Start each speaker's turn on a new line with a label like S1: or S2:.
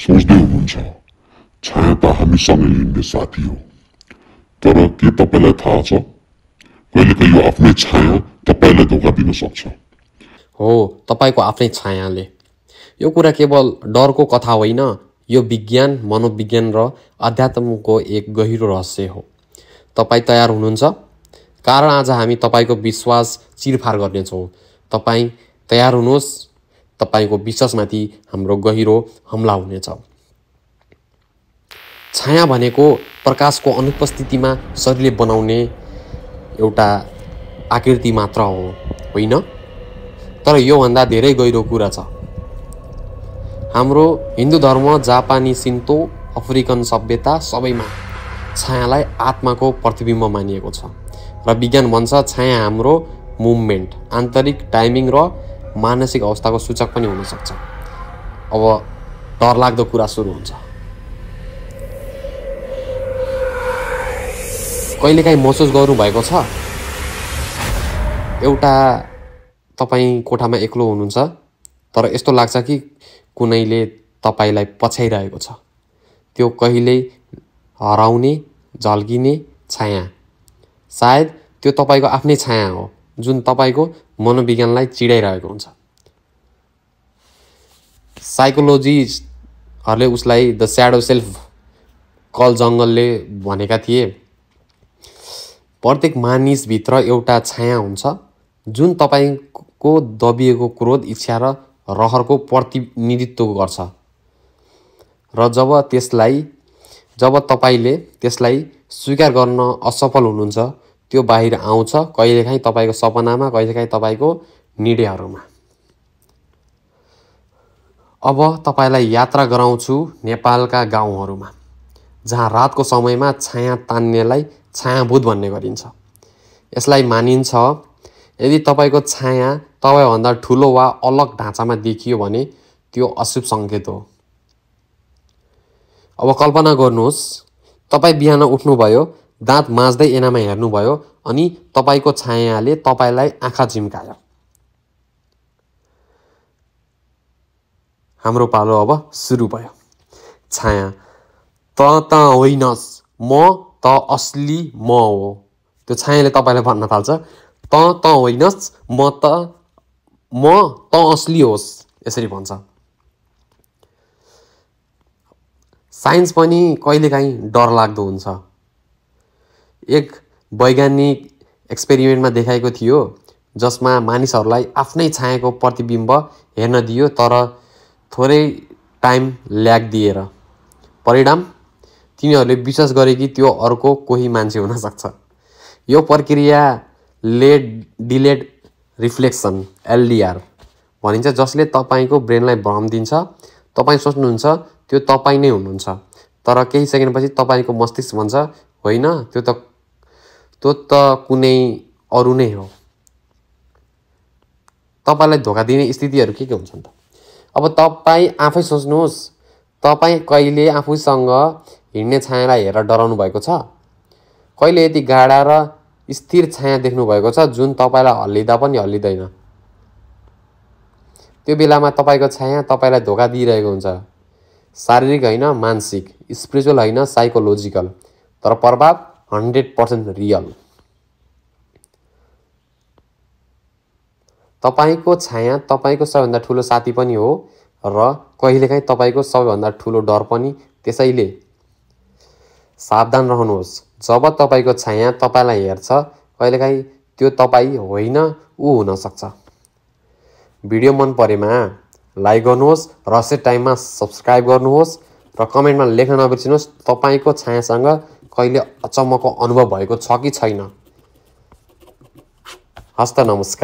S1: सोच्दै हुनुहुन्छ छाया त हामीसँगै हिँड्ने साथी हो, तर के तपाईलाई थाहा छ कहिलेकाहीँ यो आफ्नै छाया तपाईलाई धोका दिन सक्छ।
S2: हो, तपाईको आफ्नै छायाले। यो कुरा केवल डरको कथा होइन, यो विज्ञान, मनोविज्ञान र अध्यात्मको एक गहिरो रहस्य हो। तपाई तयार हुनुहुन्छ? कारण आज हामी तपाईको विश्वास चिरफार गर्नेछौँ। तपाई तयार हुनुहोस्, तपाईको विश्वासमाथि हाम्रो गहिरो हमला हुनेछ। छाया भनेको प्रकाशको अनुपस्थितिमा शरीरले बनाउने एउटा आकृति मात्र हो, होइन? तर योभन्दा धेरै गहिरो कुरा छ। हाम्रो हिन्दू धर्म, जापानी सिन्तो, अफ्रिकन सभ्यता सबैमा छायालाई आत्माको प्रतिबिम्ब मानिएको छ र विज्ञान भन्छ छाया हाम्रो मुभमेन्ट, आन्तरिक टाइमिङ र मानसिक अवस्थाको सूचक पनि हुन सक्छ। अब डरलाग्दो कुरा सुरु हुन्छ। कहिलेकाहीँ महसुस गर्नुभएको छ एउटा तपाईँ कोठामा एक्लो हुनुहुन्छ, तर यस्तो लाग्छ कि कुनैले तपाईलाई पछ्याइरहेको छ। त्यो कहिल्यै हराउने, झल्किने छाया, सायद त्यो तपाईको आफ्नै छाया हो जुन तपाईको मनोविज्ञानलाई चिडाइरहेको हुन्छ। साइकोलोजिस्टहरूले उसलाई द स्याडो सेल्फ कल जङ्गलले भनेका थिए। प्रत्येक मानिसभित्र एउटा छाया हुन्छ जुन तपाईको दबिएको क्रोध, इच्छा र रहरको प्रतिनिधित्व गर्छ र जब तपाईले त्यसलाई स्वीकार गर्न असफल हुनुहुन्छ, त्यो बाहिर आउँछ, कहिलेकाहीँ तपाईको सपनामा, कहिलेकाहीँ तपाईको निर्णयहरूमा। अब तपाईलाई यात्रा गराउँछु नेपालका गाउँहरूमा, जहाँ रातको समयमा छाया तान्नेलाई छायाभूत भन्ने गरिन्छ। यसलाई मानिन्छ यदि तपाईको छाया तपाईभन्दा ठुलो वा अलग ढाँचामा देखियो भने त्यो अशुभ सङ्केत हो। अब कल्पना गर्नुहोस्, तपाई बिहान उठ्नुभयो, दाँत माझ्दै ऐनामा हेर्नुभयो अनि तपाईको छायाले तपाईलाई आँखा झिम्कायो। हाम्रो पालो अब सुरु भयो। छाया, त होइनस्, म त असली म हो। त्यो छायाले तपाईलाई भन्न थाल्छ, त होइनस्, म त असली होस्, यसरी भन्छ। साइन्स पनि कहिलेकाहीँ डरलाग्दो हुन्छ। एक वैज्ञानिक एक्सपेरिमेन्टमा देखाएको थियो जसमा मानिसहरूलाई आफ्नै छायाको प्रतिबिम्ब हेर्न दियो, तर थोरै टाइम ल्याग दिएर। परिणाम, तिनीहरूले विश्वास गरे कि त्यो अर्को कोही मान्छे हुन सक्छ। यो प्रक्रियाले डिलेड रिफ्लेक्सन एलडिआर भनिन्छ, जसले तपाईको ब्रेनलाई भ्रम दिन्छ। तपाईँ सोच्नुहुन्छ त्यो तपाईँ नै हुनुहुन्छ, तर केही सेकेन्डपछि तपाईको मस्तिष्क भन्छ होइन, त्यो त कुनै अरू नै हो। तपाईलाई धोका दिने स्थितिहरू के हुन्छन् त? अब तपाईँ आफै सोच्नुहोस्, तपाईँ कहिले आफूसँग हिँड्ने छायालाई हेरेर डराउनु भएको छ? कहिले यति गाढा र स्थिर छाया देख्नु भएको छ जुन तपाईलाई हल्लिँदा पनि हल्लिँदैन? त्यो बेलामा तपाईको छाया तपाईलाई धोका दिइरहेको हुन्छ। शारीरिक होइन, मानसिक, स्पिरिचुअल होइन, साइकोलोजिकल, तर प्रभाव 100% रियल। तपाईको छाया तपाईको सबैभन्दा ठुलो साथी पनि हो र कहिलेकाहीँ तपाईको सबैभन्दा ठुलो डर पनि। त्यसैले सावधान रहनुहोस्। जब तपाईको छाया तपाईलाई हेर्छ, कहिलेकाहीँ त्यो तपाईँ होइन, ऊ हुन सक्छ। भिडियो मन परेमा लाइक गर्नुहोस्, रहस्य टाइममा सब्स्क्राइब गर्नुहोस् र कमेन्टमा लेख्न नबिर्सिनुहोस् तपाईको छायासँग कहिले अचम्मको अनुभव भएको छ कि छैन। हस्त नमस्कार।